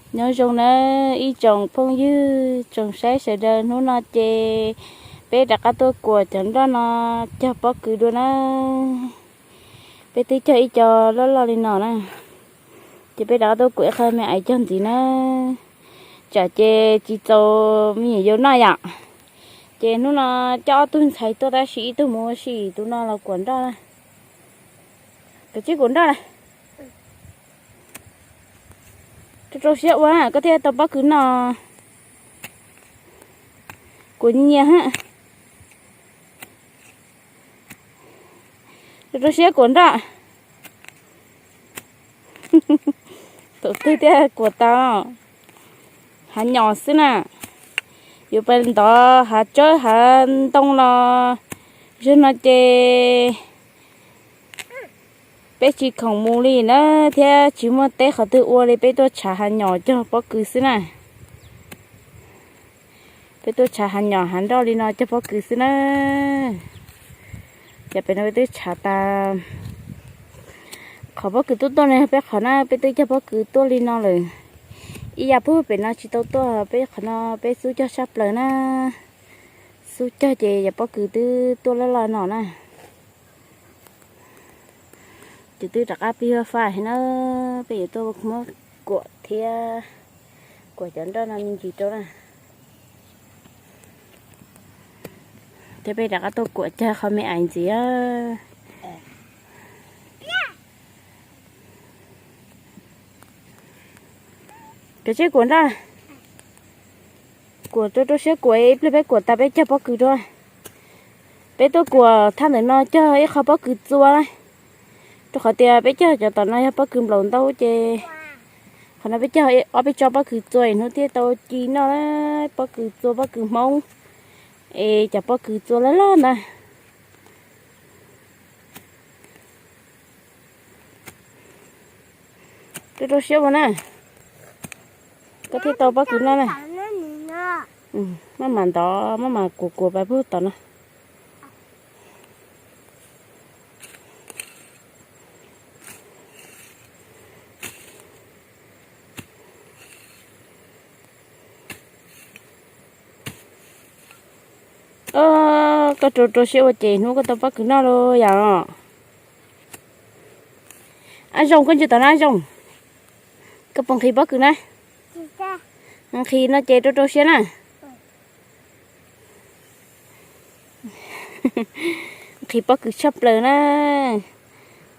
Nyob zoo nawb ib tsoom phooj ywg tsoom saib sawv daws, hnub no ces peb rov qab tuaj kuam cov nroj no cog pob kws dua na. Peb twb cog ib co loj loj li no na, ces peb rov qab tuaj kuam ib qho me aiv cog ntxiv na. Tsam ces tsis txaus me nyuam yaus noj yom. Ces hnub no coj ob tug ntxhais tuaj tab sis ib tug mus ua si, tus no los kuam nroj na. Kav tsij kuam nroj na. Rau rau siab ua koj thiaj tau pob kws noj. Kuam nyias nyias hab. Rau rau siab kuam nroj. Tus twg thiaj kuam tau. Hav nyom xwb na. Yuav pais ntov hav tsawb hav ntoo los, zaum no ces peb tsis khoom mus li na, thiab tsis muaj teb qhov twg ua li, peb tuaj tshav hav nyom cog pob kws xwb na. Peb tuaj tshav hav nyom hav nroj li no cog pob kws xwb na. Ces pem no peb twb tshav tas qhov pob kws tuaj tuaj ne, peb qhov na peb twb cog pob kws tuaj li no lawm. Ib yam pug pem no tsis tau tuaj, peb qhov no peb xub cog tshaj plaws na. Xub cog ces yog pob kws twb tuaj loj loj no na. Ces twb rov qab plig fab fab na, peb yuav tuaj muab kuam thiab, kuam cov nroj no me ntsis rau na. Thiab peb rov qab tuaj kuam cog qhov me aiv ntxiv. Kav tsij kuam nroj. Kuam rau rau siab kuam, ib pliag peb kuam tas peb cog pob kws dua. Peb tuaj kuam thaj ntawm no cog ib qho pob kws txua na, rau qhov tias peb cog cov tom no yog pob kws nplaum ntau ces qhov no peb cog ob peb tsob pob kws txua es hnub thiaj tau ci noj na. Pob kws txua pob kws Hmoob es cov pob kws txua loj loj ntag. Rau rau siab ua na, koj thiaj tau pob kws noj na. Maj mam ntov, maj mam kuam kuam pais puag tom no. Koj rau rau siab ua ces hnub koj tau pob kws noj lauj yom. Ab Zoo, koj ntsia tom no Ab Zoo, koj puas nqhis pob kws na? Nqhis no ces rau rau siab na. Nqhis pob kws tshaj plaws na,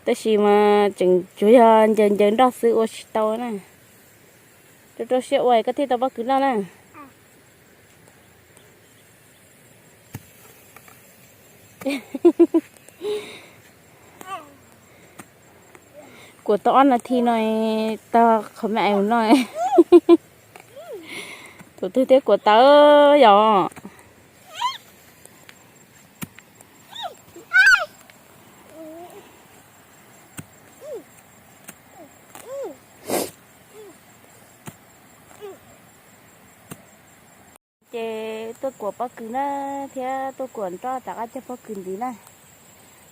tab sis mas tseem tsuas yog ncaws ncaws nroj xwb ua tsis tau na. Rau rau siab ua koj thiaj tau pob kws noj na. Kuam tau ob nas this no tag qhov me aiv no. Tus twg thiaj kuam tau yom. Ces tuaj kuam pob kws na, thiab tuaj kuam nroj rov qab cog pob kws ntxiv na.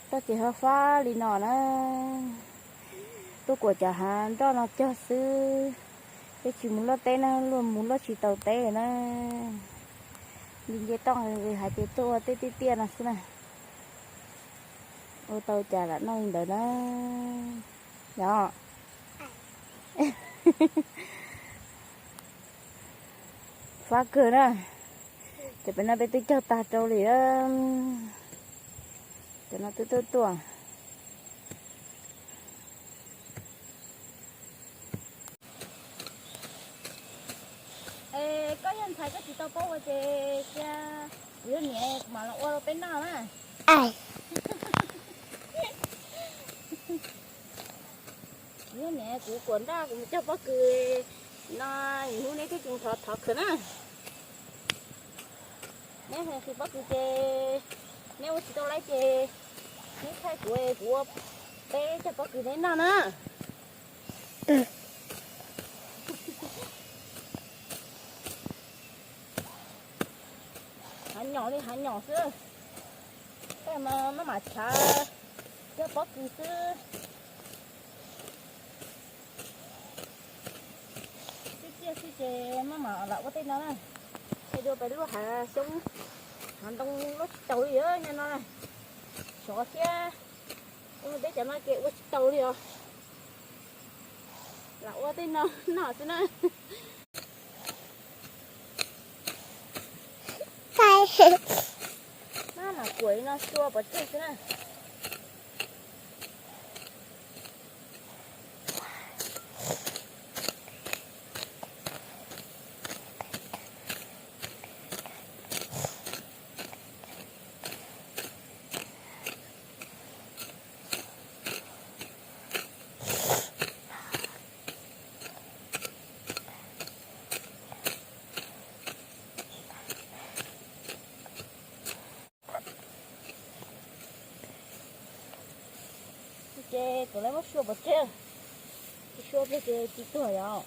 Toj ces ho fab li no na. Tuaj kuam cov hav nroj no cog xwb, peb tsis mus luaj teb na, luaj mus luaj tsis tau teb na. Nce nce toj nqis nqis hav ces tuaj ua tej tiaj tiaj no xwb na. Ua tau cas lam noj li ntawd na. Yog fab kawg na. Ces peb no peb twb cog tag rau li. Cov no twb tuaj tuaj. Es koj yog ntxhais koj tsis tau paub ua ces cia kuv yog niam kuv mam los ua rau peb noj na. Kuv yog niam kuv kuam nroj kuv mus cog pob kws no, hnub neb thiaj tsis thov thov khwv na. Neb nqhis pob kws ces neb ua tsis tau lawm ces neb thaij kuv, kuv ua peb cog pob kws neb noj na. Hav nyom li hav nyom xwb, maj mam tshav cog pob kws xwb. Twb ciaj Ces maj mam lam ua tej no na, es dua pem lub hav xyoob, hav ntoo ua tsis taus li nyob no na, sov thiab. Ua peb cov no ces ua tsis taus li os, lam ua tej no noj xwb na. Maj mam kuam li no xyuas pov tseg xwb na. Ces kuv lawv muab xyuas pov tseg, tsis xyuas pov tseg ces tsis tuag yom.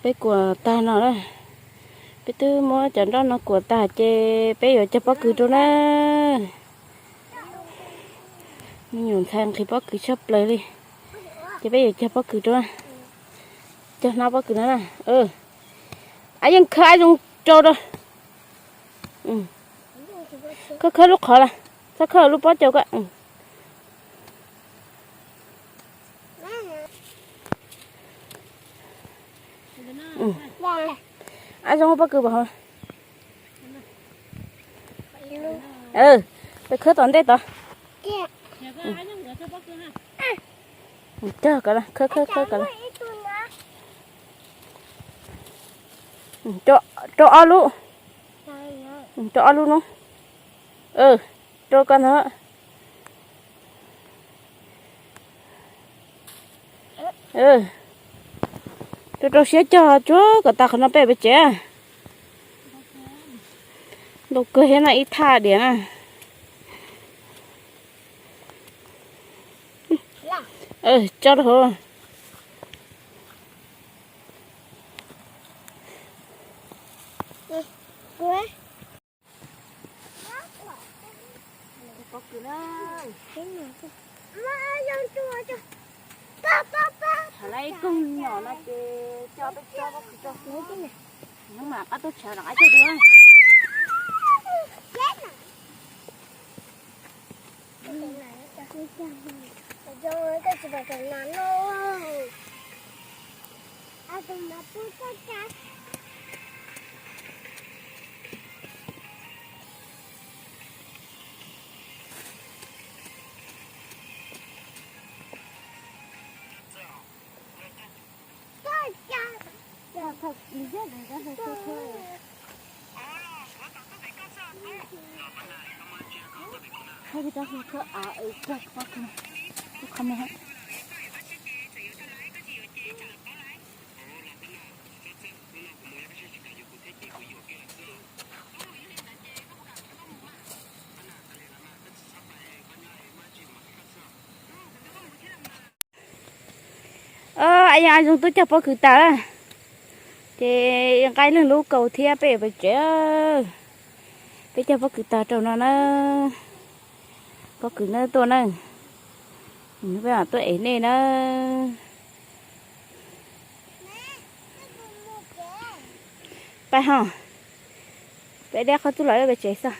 Peb kuam tag no na, peb twb muab cov nroj no kuam tag ces peb yuav cog pob kws rau na. Me nyuam ntxhais nqhis pob kws tshaj plaws li, ces peb yuav cog pob kws rau, cog hnab pob kws no na. Ab yeej khawb ab zoo rau rau, khawb khawb lub qhov lawm, txhob khawb lub pob cau ko. Ab zoo pob kws pom hauv. Peb khawb tom ntej tod. Cog kom khawb khawb khawb kom, rau ob lub, rau ob lub no, rau koj ntag. Rau rau siab cog tsuag kom tas qhov no peb pem tsev. Ntau kawg thiab no ib thaj diam na. Tso rau hauv. Pob kws na. Thaum lawv ib koog nyom no ces coj peb tsob pob kws rau. Hnub mam qab tuaj tshav los qab cog dua. Ab yog ab zoo tuaj cog pob kws tas lawm, ces nqa ib leeg lub kaus thiab peb yuav pem tsev. Peb cog pob kws tas rau no na, pob kws na tuaj na, peb mam tuaj ev nej na. Pab ho, peb deb qhov txuj lawm pem tsev xwb.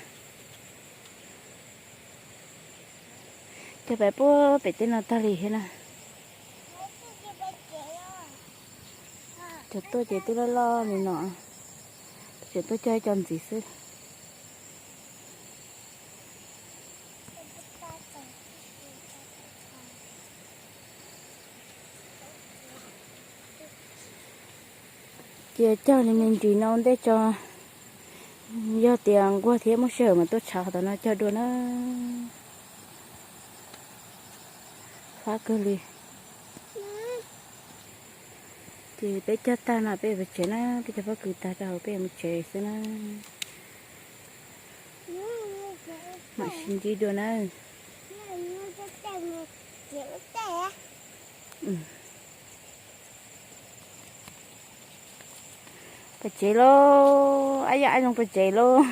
Cov pem puag pem tej no tag li thiab na. Cov tuaj ces twb loj loj li no, tseem tuaj cog ib co ntxiv xwb. Cia cog li me ntsis no ua ntej tso, yog tias nquag thiab muaj sij hawm mas tuaj tshav qhov tom no cog dua na. Fab kawg li. Ces peb cog tag no peb yuav pem tsev na, peb cog pob kws tag rau hauv peb yuav mus tsev xwb na. Mam sib ntsib dua na. Pais tsev lauj, ab yaj ab zoo pais tsev lauj.